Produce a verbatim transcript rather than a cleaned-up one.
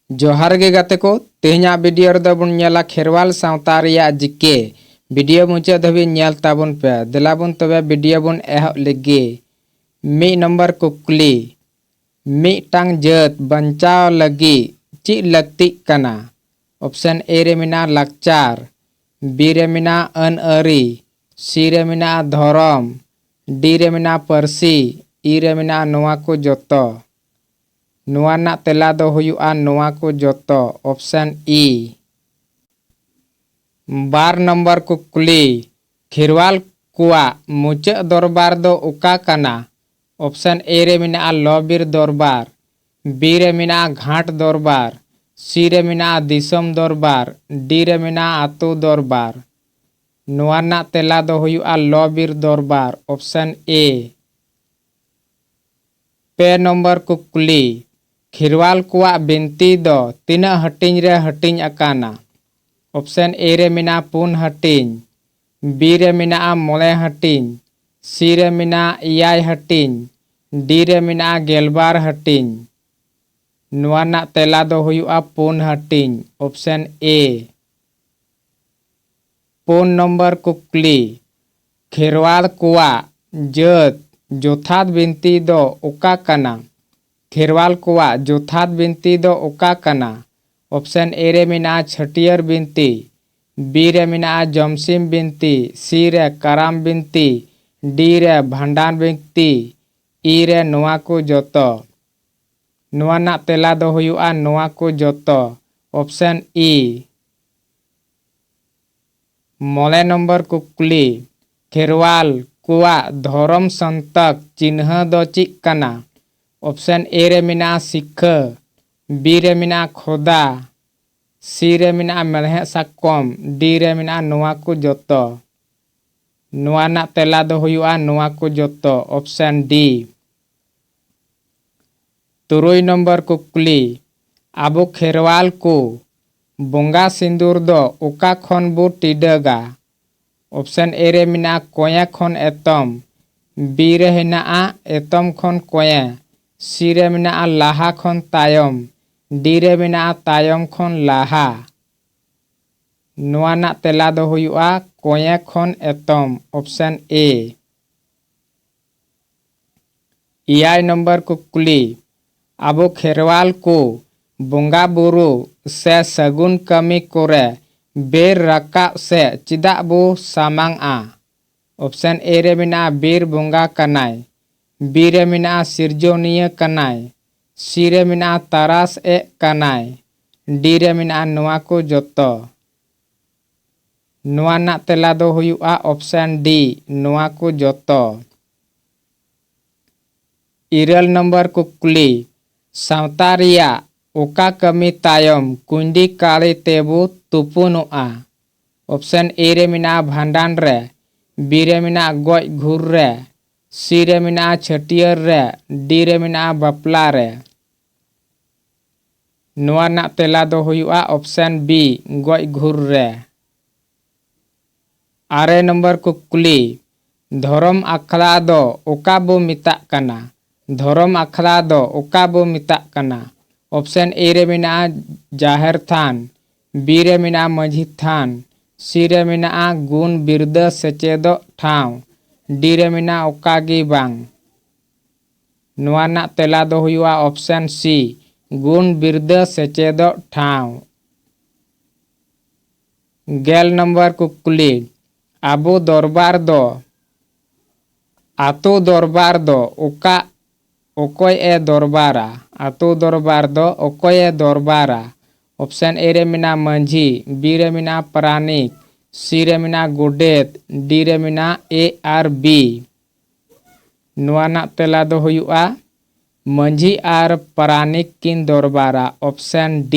ᱡᱚᱦᱟᱨ ᱜᱮ ᱜᱟᱛᱮ ᱠᱚ, ᱛᱮᱦᱮᱧᱟᱜ ᱵᱷᱤᱰᱤᱭᱳ ᱨᱮᱫᱚ ᱵᱚᱱ ᱧᱮᱞᱟ ᱠᱷᱮᱨᱣᱟᱞ ᱥᱟᱶᱛᱟ ᱨᱮᱭᱟᱜ ᱡᱤᱠᱮ᱾ ᱵᱷᱤᱰᱤᱭᱳ ᱢᱩᱪᱟᱹᱫ ᱫᱷᱟᱹᱵᱤᱡ ᱧᱮᱞ ᱛᱟᱵᱚᱱ ᱯᱮ᱾ ᱫᱮᱞᱟ ᱵᱚᱱ ᱛᱚᱵᱮ ᱵᱷᱤᱰᱤᱭᱳ ᱵᱚᱱ ᱮᱦᱚᱵ ᱞᱮᱜᱮ᱾ ᱢᱤᱫ ᱱᱚᱢᱵᱚᱨ ᱠᱩᱠᱞᱤ, ᱢᱤᱫᱴᱟᱝ ᱡᱟᱹᱛ ᱵᱟᱧᱪᱟᱣ ᱞᱟᱹᱜᱤᱫ ᱪᱮᱫ ᱞᱟᱹᱠᱛᱤᱜ ᱠᱟᱱᱟ? ᱚᱯᱥᱮᱱ ᱮ ᱨᱮ ᱢᱮᱱᱟᱜᱼᱟ ᱞᱟᱠᱪᱟᱨ, ᱵᱤ ᱨᱮ ᱢᱮᱱᱟᱜᱼᱟ ᱟᱹᱱ ᱟᱹᱨᱤ, ᱥᱤ ᱨᱮ ᱢᱮᱱᱟᱜᱼᱟ ᱫᱷᱚᱨᱚᱢ, ᱰᱤ ᱨᱮ ᱢᱮᱱᱟᱜᱼᱟ ᱯᱟᱹᱨᱥᱤ, ᱤ ᱨᱮ ᱢᱮᱱᱟᱜᱼᱟ ᱱᱚᱣᱟ ᱠᱚ ᱡᱚᱛᱚ᱾ ᱱᱚᱣᱟ ᱨᱮᱱᱟᱜ ᱛᱮᱞᱟ ᱫᱚ ᱦᱩᱭᱩᱜᱼᱟ ᱱᱚᱣᱟ ᱠᱚ ᱡᱚᱛᱚ, ᱚᱯᱥᱮᱱ ᱤ᱾ ᱵᱟᱨ ᱱᱚᱢᱵᱚᱨ ᱠᱩᱠᱞᱤ, ᱠᱷᱮᱨᱣᱟᱞ ᱠᱚᱣᱟᱜ ᱢᱩᱪᱟᱹᱫ ᱫᱚᱨᱵᱟᱨ ᱫᱚ ᱚᱠᱟ ᱠᱟᱱᱟ? ᱚᱯᱥᱮᱱ ᱮ ᱨᱮ ᱢᱮᱱᱟᱜᱼᱟ ᱞᱚ ᱵᱤᱨ ᱫᱚᱨᱵᱟᱨ, ᱵᱤ ᱨᱮ ᱢᱮᱱᱟᱜᱼᱟ ᱜᱷᱟᱴ ᱫᱚᱨᱵᱟᱨ, ᱥᱤ ᱨᱮ ᱢᱮᱱᱟᱜᱼᱟ ᱫᱤᱥᱚᱢ ᱫᱚᱨᱵᱟᱨ, ᱰᱤ ᱨᱮ ᱢᱮᱱᱟᱜᱼᱟ ᱟᱛᱳ ᱫᱚᱨᱵᱟᱨ᱾ ᱱᱚᱣᱟ ᱨᱮᱱᱟᱜ ᱛᱮᱞᱟ ᱫᱚ ᱦᱩᱭᱩᱜᱼᱟ ᱞᱚ ᱵᱤᱨ ᱫᱚᱨᱵᱟᱨ, ᱚᱯᱥᱮᱱ ᱮ᱾ ᱯᱮ ᱱᱚᱢᱵᱚᱨ ᱠᱩᱠᱞᱤ, ᱠᱷᱮᱨᱣᱟᱞ ᱠᱚᱣᱟᱜ ᱵᱤᱱᱛᱤ ᱫᱚ ᱛᱤᱱᱟᱹᱜ ᱦᱟᱹᱴᱤᱧ ᱨᱮ ᱦᱟᱹᱴᱤᱧ ᱟᱠᱟᱱᱟ? ᱚᱯᱥᱮᱱ ᱮ ᱨᱮ ᱢᱮᱱᱟᱜᱼᱟ ᱯᱩᱱ ᱦᱟᱹᱴᱤᱧ, ᱵᱤ ᱨᱮ ᱢᱮᱱᱟᱜᱼᱟ ᱢᱚᱬᱮ ᱦᱟᱹᱴᱤᱧ, ᱥᱤ ᱨᱮ ᱢᱮᱱᱟᱜᱼᱟ ᱮᱭᱟᱭ ᱦᱟᱹᱴᱤᱧ, ᱰᱤ ᱨᱮ ᱢᱮᱱᱟᱜᱼᱟ ᱜᱮᱞᱵᱟᱨ ᱦᱟᱹᱴᱤᱧ᱾ ᱱᱚᱣᱟ ᱨᱮᱱᱟᱜ ᱛᱮᱞᱟ ᱫᱚ ᱦᱩᱭᱩᱜᱼᱟ ᱯᱩᱱ ᱦᱟᱹᱴᱤᱧ, ᱚᱯᱥᱮᱱ ᱮ᱾ ᱯᱩᱱ ᱱᱚᱢᱵᱚᱨ ᱠᱩᱠᱞᱤ, ᱠᱷᱮᱨᱣᱟᱲ ᱠᱚᱣᱟᱜ ᱡᱟᱹᱛ ᱡᱚᱛᱷᱟᱛ ᱵᱤᱱᱛᱤ ᱫᱚ ᱚᱠᱟ ᱠᱟᱱᱟ? ᱠᱷᱮᱨᱣᱟᱞ ᱠᱚᱣᱟᱜ ᱡᱚᱛᱷᱟᱛ ᱵᱤᱱᱛᱤ ᱫᱚ ᱚᱠᱟ ᱠᱟᱱᱟ? ᱚᱯᱥᱮᱱ ᱮ ᱨᱮ ᱢᱮᱱᱟᱜᱼᱟ ᱪᱷᱟᱹᱴᱭᱟᱹᱨ ᱵᱤᱱᱛᱤ, ᱵᱤ ᱨᱮ ᱢᱮᱱᱟᱜᱼᱟ ᱡᱚᱢᱥᱤᱢ ᱵᱤᱱᱛᱤ, ᱥᱤ ᱨᱮ ᱠᱟᱨᱟᱢ ᱵᱤᱱᱛᱤ, ᱰᱤ ᱨᱮ ᱵᱷᱟᱸᱰᱟᱱ ᱵᱤᱱᱛᱤ, ᱤ ᱨᱮ ᱱᱚᱣᱟ ᱠᱚ ᱡᱚᱛᱚ᱾ ᱱᱚᱣᱟ ᱨᱮᱱᱟᱜ ᱛᱮᱞᱟ ᱫᱚ ᱦᱩᱭᱩᱜᱼᱟ ᱱᱚᱣᱟ ᱠᱚ ᱡᱚᱛᱚ, ᱚᱯᱥᱮᱱ ᱤ᱾ ᱢᱚᱬᱮ ᱱᱚᱢᱵᱚᱨ ᱠᱩᱠᱞᱤ, ᱠᱷᱮᱨᱣᱟᱞ ᱠᱚᱣᱟᱜ ᱫᱷᱚᱨᱚᱢ ᱥᱚᱱᱛᱚᱠ ᱪᱤᱱᱦᱟᱹ ᱫᱚ ᱪᱮᱫ ᱠᱟᱱᱟ? ᱚᱯᱥᱮᱱ ᱮ ᱨᱮ ᱢᱮᱱᱟᱜᱼᱟ ᱥᱤᱠᱷᱟᱹ, ᱵᱤ ᱨᱮ ᱢᱮᱱᱟᱜᱼᱟ ᱠᱷᱚᱫᱟ, ᱥᱤ ᱨᱮ ᱢᱮᱱᱟᱜᱼᱟ ᱢᱮᱲᱦᱮᱫ ᱥᱟᱠᱚᱢ, ᱰᱤ ᱨᱮ ᱢᱮᱱᱟᱜᱼᱟ ᱱᱚᱣᱟ ᱠᱚ ᱡᱚᱛᱚ᱾ ᱱᱚᱣᱟ ᱨᱮᱱᱟᱜ ᱛᱮᱞᱟ ᱫᱚ ᱦᱩᱭᱩᱜᱼᱟ ᱱᱚᱣᱟ ᱠᱚ ᱡᱚᱛᱚ, ᱚᱯᱥᱮᱱ ᱰᱤ᱾ ᱛᱩᱨᱩᱭ ᱱᱚᱢᱵᱚᱨ ᱠᱩᱠᱞᱤ, ᱟᱵᱚ ᱠᱷᱮᱨᱣᱟᱞ ᱠᱚ ᱵᱚᱸᱜᱟ ᱥᱤᱸᱫᱩᱨ ᱫᱚ ᱚᱠᱟ ᱠᱷᱚᱱ ᱵᱚ ᱴᱤᱰᱟᱹᱜᱟ? ᱚᱯᱥᱮᱱ ᱮ ᱨᱮ ᱢᱮᱱᱟᱜᱼᱟ ᱠᱚᱸᱭᱮ ᱠᱷᱚᱱ ᱮᱛᱚᱢ, ᱵᱤ ᱨᱮ ᱦᱮᱱᱟᱜᱼᱟ ᱮᱛᱚᱢ ᱠᱷᱚᱱ ᱠᱚᱸᱭᱮ, ᱥᱤ ᱨᱮ ᱢᱮᱱᱟᱜᱼᱟ ᱞᱟᱦᱟ ᱠᱷᱚᱱ ᱛᱟᱭᱚᱢ, ᱰᱤ ᱨᱮ ᱢᱮᱱᱟᱜᱼᱟ ᱛᱟᱭᱚᱢ ᱠᱷᱚᱱ ᱞᱟᱦᱟ᱾ ᱱᱚᱣᱟ ᱨᱮᱱᱟᱜ ᱛᱮᱞᱟ ᱫᱚ ᱦᱩᱭᱩᱜᱼᱟ ᱠᱚᱧᱮ ᱠᱷᱚᱱ ᱮᱛᱚᱢ, option A᱾ ᱮᱭᱟᱭ ᱱᱚᱢᱵᱚᱨ ᱠᱩᱠᱞᱤ, ᱟᱵᱚ ᱠᱷᱮᱨᱣᱟᱞ ᱠᱚ ᱵᱚᱸᱜᱟ ᱵᱩᱨᱩ ᱥᱮ ᱥᱟᱹᱜᱩᱱ ᱠᱟᱹᱢᱤ ᱠᱚᱨᱮ ᱵᱮᱨ ᱨᱟᱠᱟᱵ ᱥᱮ ᱪᱮᱫᱟᱜ ᱵᱚ ᱥᱟᱢᱟᱝᱼᱟ? Option A ᱨᱮ ᱢᱮᱱᱟᱜᱼᱟ ᱵᱤᱨ ᱵᱚᱸᱜᱟ ᱠᱟᱱᱟᱭ, B ᱨᱮ ᱢᱮᱱᱟᱜᱼᱟ ᱥᱤᱨᱡᱚᱱᱤᱭᱟᱹ ᱠᱟᱱᱟᱭ, C ᱨᱮ ᱢᱮᱱᱟᱜᱼᱟ ᱛᱟᱨᱟᱥ ᱮᱜ ᱠᱟᱱᱟᱭ, D ᱨᱮ ᱢᱮᱱᱟᱜᱼᱟ ᱱᱚᱣᱟ ᱠᱚ ᱡᱚᱛᱚ᱾ ᱱᱚᱣᱟ ᱨᱮᱱᱟᱜ ᱛᱮᱞᱟ ᱫᱚ ᱦᱩᱭᱩᱜᱼᱟ option D, ᱱᱚᱣᱟ ᱠᱚ ᱡᱚᱛᱚ᱾ ᱤᱨᱟᱹᱞ ᱱᱚᱢᱵᱚᱨ ᱠᱩᱠᱞᱤ, ᱥᱟᱶᱛᱟ ᱨᱮᱭᱟᱜ ᱚᱠᱟ ᱠᱟᱹᱢᱤ ᱛᱟᱭᱚᱢ ᱠᱩᱸᱭᱰᱤ ᱠᱟᱲᱮ ᱛᱮᱵᱚ ᱛᱩᱯᱩᱱᱚᱜᱼᱟ? Option A ᱨᱮ ᱢᱮᱱᱟᱜᱼᱟ ᱵᱷᱟᱸᱰᱟᱱ ᱨᱮ, B ᱨᱮ ᱢᱮᱱᱟᱜᱼᱟ ᱜᱚᱡ ᱜᱷᱩᱨ ᱨᱮ, C ᱨᱮ ᱢᱮᱱᱟᱜᱼᱟ ᱪᱷᱟᱹᱴᱭᱟᱹᱨ ᱨᱮ, D ᱨᱮ ᱢᱮᱱᱟᱜᱼᱟ ᱵᱟᱯᱞᱟ ᱨᱮ᱾ ᱱᱚᱣᱟ ᱨᱮᱱᱟᱜ ᱛᱮᱞᱟ ᱫᱚ ᱦᱩᱭᱩᱜᱼᱟ option B, ᱜᱚᱡ ᱜᱷᱩᱨ ᱨᱮ᱾ ᱟᱨᱮ ᱱᱚᱢᱵᱚᱨ ᱠᱩᱠᱞᱤ, ᱫᱷᱚᱨᱚᱢ ᱟᱠᱷᱲᱟ ᱫᱚ ᱚᱠᱟ ᱵᱚ ᱢᱮᱛᱟᱜ ᱠᱟᱱᱟ? ᱫᱷᱚᱨᱚᱢ ᱟᱠᱷᱲᱟ ᱫᱚ ᱚᱠᱟ ᱵᱚ ᱢᱮᱛᱟᱜ ᱠᱟᱱᱟ? Option A ᱨᱮ ᱢᱮᱱᱟᱜᱼᱟ ᱡᱟᱦᱮᱨ ᱛᱷᱟᱱ, B ᱨᱮ ᱢᱮᱱᱟᱜᱼᱟ ᱢᱟᱹᱡᱷᱤ ᱛᱷᱟᱱ, C ᱨᱮ ᱢᱮᱱᱟᱜᱼᱟ ᱜᱩᱱ ᱵᱤᱨᱫᱟᱹ ᱥᱮᱪᱮᱫᱚᱜ ᱴᱷᱟᱶ, D ᱨᱮ ᱢᱮᱱᱟᱜᱼᱟ ᱚᱠᱟ ᱜᱮ ᱵᱟᱝ᱾ ᱱᱚᱣᱟ ᱨᱮᱱᱟᱜ ᱛᱮᱞᱟ ᱫᱚ ᱦᱩᱭᱩᱜᱼᱟ option C, ᱜᱩᱱ ᱵᱤᱨᱫᱟᱹ ᱥᱮᱪᱮᱫᱚᱜ ᱴᱷᱟᱶ᱾ ᱜᱮᱞ ᱱᱚᱢᱵᱚᱨ ᱠᱩᱠᱞᱤ, ᱟᱵᱚ ᱫᱚᱨᱵᱟᱨ ᱫᱚ, ᱟᱛᱳ ᱫᱚᱨᱵᱟᱨ ᱫᱚ ᱚᱠᱟ, ᱚᱠᱚᱭ ᱮ ᱫᱚᱨᱵᱟᱨᱟ? ᱟᱛᱳ ᱫᱚᱨᱵᱟᱨ ᱫᱚ ᱚᱠᱚᱭ ᱮ ᱫᱚᱨᱵᱟᱨᱟ? Option A ᱨᱮ ᱢᱮᱱᱟᱜᱼᱟ ᱢᱟᱹᱡᱷᱤ, B ᱨᱮ ᱢᱮᱱᱟᱜᱼᱟ ᱯᱟᱨᱟᱱᱤᱠ, C ᱨᱮ ᱢᱮᱱᱟᱜᱼᱟ ᱜᱚᱰᱮᱛ, D ᱨᱮ ᱢᱮᱱᱟᱜᱼᱟ A ᱟᱨ B᱾ ᱱᱚᱣᱟ ᱨᱮᱱᱟᱜ ᱛᱮᱞᱟ ᱫᱚ ᱦᱩᱭᱩᱜᱼᱟ ᱢᱟᱹᱡᱷᱤ ᱟᱨ ᱯᱟᱨᱟᱱᱤᱠ ᱠᱤᱱ ᱫᱚᱨᱵᱟᱨᱟ, option D᱾